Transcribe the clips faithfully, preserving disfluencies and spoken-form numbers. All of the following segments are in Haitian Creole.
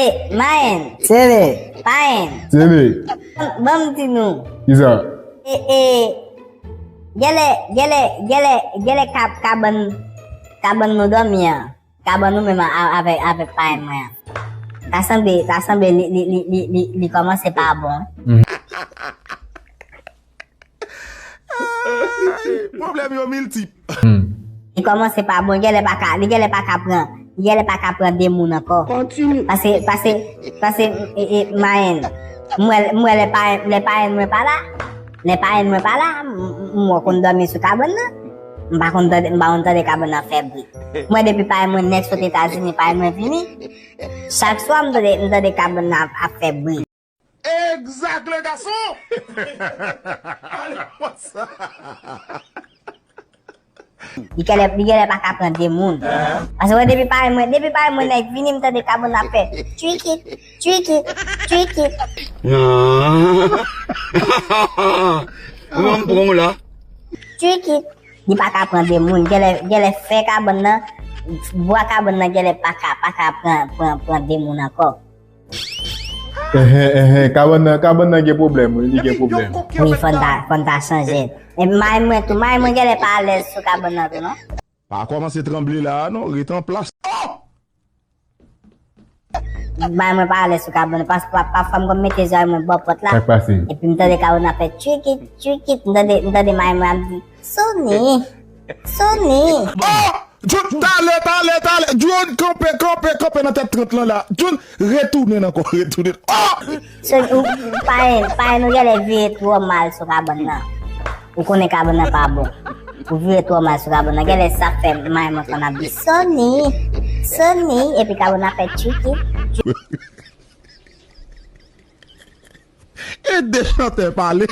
E, Mayen. Sele. Payen. Sele. Ban m di nou. Kisa? E, e, genlè, genlè, genlè, genlè kab-, kabann, kabann nou dòmi an. Kabann nou menm a-, avèk, avèk payen mwen an. Ta sanble, ta sanble li, li, li, li, li, li kòmanse pa bon. Mhm. Pwoblèm yo miltip. Hmm. Li kòmanse pa bon, li genlè pa ka, li genlè pa ka pran, li genlè pa ka pran de moun ankò. Kontinye. Pase, pase, pase, e, e, Mayen. M wè, m wè lè payen, lè payen mwen pa la. Lè payen mwen pa la, m, m, m wè konn dòmi sou kabann nan. M pa konn tande, m pa konn tande kabann nan fè bri. M wè depi payen mwen nèk sot Etazini, payen mwen vini. Chak swa m tande, m tande kabann nan ap, ap fè bri. Exact, le garçon! Allez, what's up? Li genlè, li genlè pa ka pran de moun. Paske mwen depi payen mwen, depi payen mwen nèk vini, m tande kabann ap fè tchwikit, tchwikit, tchwikit. Ah. Ou menm pran w la. Tchwikit. Li pa ka pran de moun. Genlè, genlè fè kabann nan, bwa kabann nan genlè pa ka, pa ka pran, pran, pran de moun ankò. Enhen, enhen, kabann nan, kabann nan gen pwoblèm, wi, li gen pwoblèm. Wi, fò n ta, fò n ta chanje. E may mwen tou, may mwen genlè pa alèz sou kabann nan tou, non? Pa kòmanse tranble la a, non, ret an plas. Oh! May mwen pa alèz sou kabann nan, pas-, pa, pafwa m konn mete zòrèy mwen bò pòt la. Sa k pase? Epi m tande kabann nan fè tchwikit, tchwikit, m tande, m tande may mwen ap di, Sony! Sony! Oh! John, talè, talè, talè! John, kanpe, kanpe, kanpe nan tèt trant lan la! John, retounen ankò, retounen. Oh! Sony, ou, payen, payen, ou genlè vire twò mal sou kabann nan. Ou konnen kabann nan pa bon. Ou vire twò mal sou kabann nan. Genlè sa fè may mwen konn ap di, Sony! Sony! Epi kabann nan fè tchwikit. Ede chantè pale.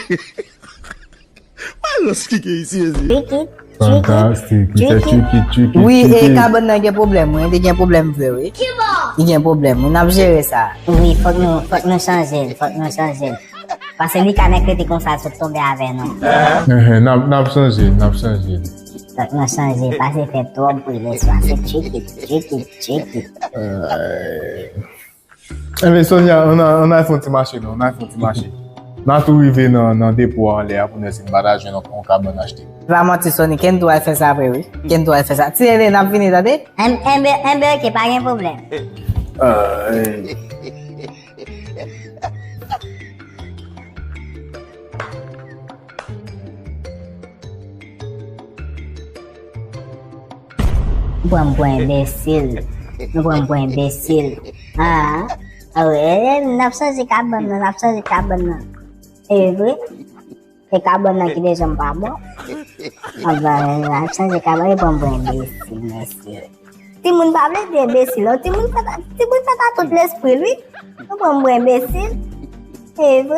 Mwen rans kike isi, ezi. Tchwikit, tchwikit, fantastik, li fè tchwikit, tchwikit, tchwikit. Wi, e kabann nan gen pwoblèm, wi. Li gen pwoblèm vre, wi. Li gen pwoblèm, wi. N ap jere sa. Wi, fòk nou, fòk nou chanje l, fòk nou chanje l. Paske li ka nèk rete konsa, l sot tonbe avè nou. Enhen, n ap, n ap chanje l, n ap chanje l. Fòk nou chanje l, pase fè twòp bri lèswa, se tchwikit, tchwikit, tchwikit. Enben, Sonia, ann al, ann al fè yon ti mache, non, ann al fè yon ti mache. N a tou rive nan, nan depo a anlè a pou n wè si n pa ta jwenn yon, yon kabann achte. Se pa manti, Sony, Kendo al fè sa vre, wi. Kendo al fè sa. Ti Elen, n ap vini, tande? Enben, enben, enben, oke, pa gen pwoblèm. Ah, eh. Ou pran m pou enbesil. Ou pran m pou enbesil. Ah, ah wi, eh, eh, n ap chanje kabann nan, n ap chanje kabann nan. E vre? E kabann nan ki deja m pa bon. Anben, n ap chanje kabann, e pran m pou enbesil, mesye. Timoun pa vle di enbesil, non. Timoun fèt a, timoun fèt a tout lespri l, wi. Nou pran m pou enbesil. E vre.